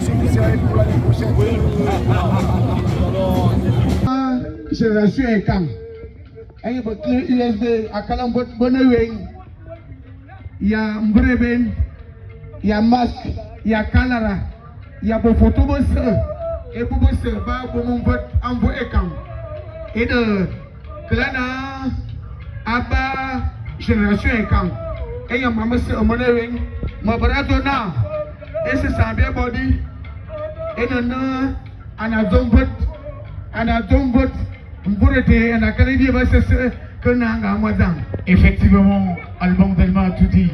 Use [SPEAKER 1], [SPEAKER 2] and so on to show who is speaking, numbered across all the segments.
[SPEAKER 1] Solution pour l'année prochaine.
[SPEAKER 2] Génération Ekang. Ay ba clé USB akala mbot bona weng. Ya mbreben, ya masque, ya kalara, ya bo photo bo se. E bo bo se ba bo mon vote en vo ekang. Et de klana aba génération Ekang. E ya mama se mona weng. Ma barato na. E se sambia body. E na ana zombot ana zombot mburete ana kala ba se se que nanga mwazang.
[SPEAKER 3] Effectivement, Alban Delma a tout dit.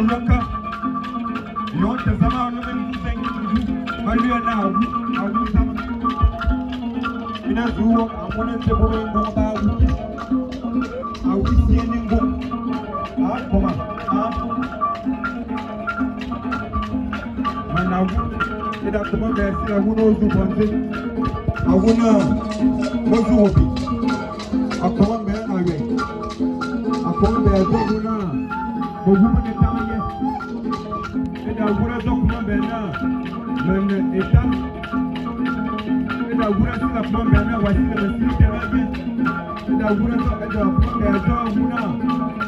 [SPEAKER 1] Yoka yonte zama no men zen maluya na awu awu zama ina zuwo amona nze bo ngo ba awu awu siene ngo a koma a manawu ida koma be si awu no zu bonze awu na no zu obi akoma be na we akoma be zo na bo wu me ta ye ida wura zo kuma be na men eta ida wura si la kuma be na wa si la si te na bien ida wura zo ida kuma be zo wuna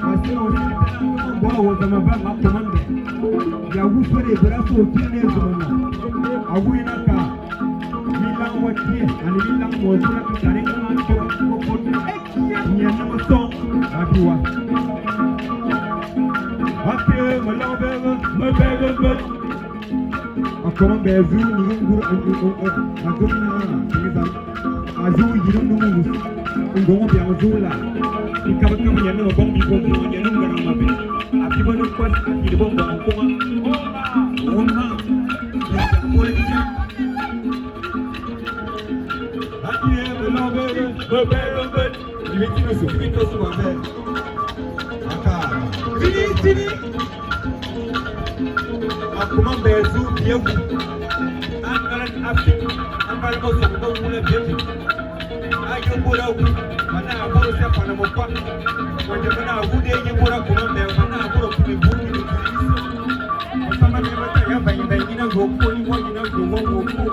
[SPEAKER 1] wa si la si te na bo wo zama ba ma kuma be ya wu fere bra so ti ne zo na awu ina ka milan wa ti ani milan mo zura ka tare ko ko ko ko nya na mo son abiwa Akoma bezu ni nguru agomna ngiza azu yiru nungu ngongo bia ozula ikaba kama nyana no bombi bombi nyana ngara mabe akiba no kwas akiri bomba ngoma ngoma pole bija Akie me be be be ibiti no so ibiti so wa be aka tini tini akuma bezu biewu angalan afik angal ko so ko wule biewu ayo bora wu mana aboro se pana mo pa wande mana wude ye bora kuma be mana aboro kuma bu ni ni sama me mata ya bayi bayi ina go ko ni mo ina go wo wo ko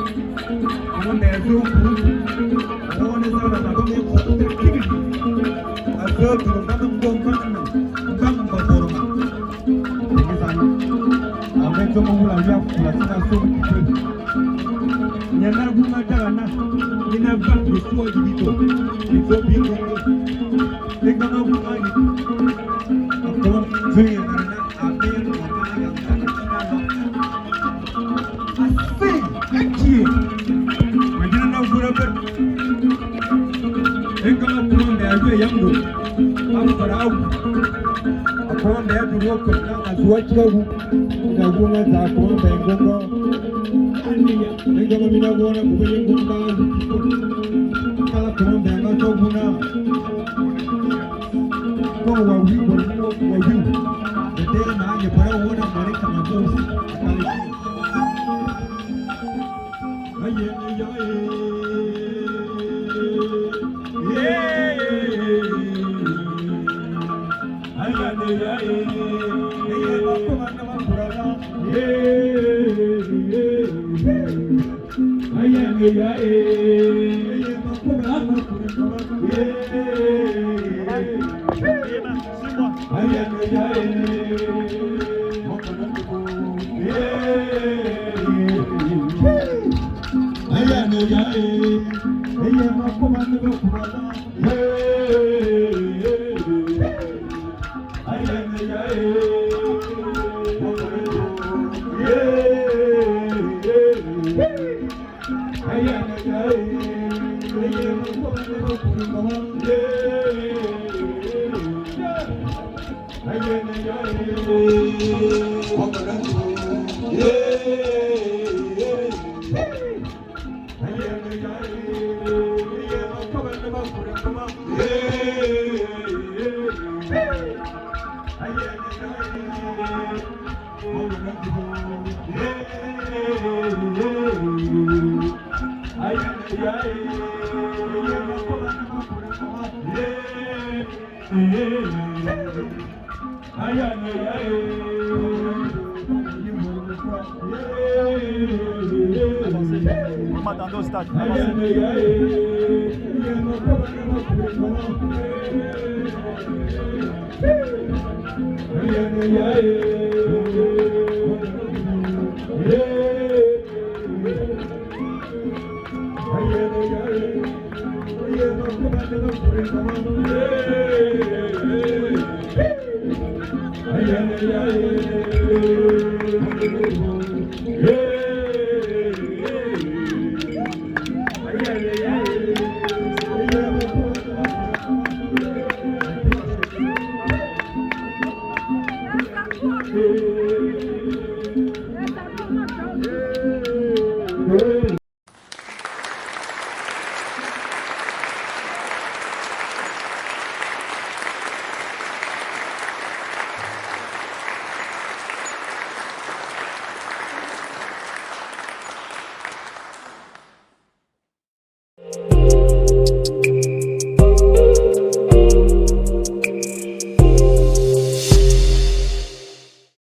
[SPEAKER 1] mo bezu ku mo ne sa na ko me ko te kigi azo tu no ba ngo ngo ngo ngo boro ma
[SPEAKER 4] Yeah.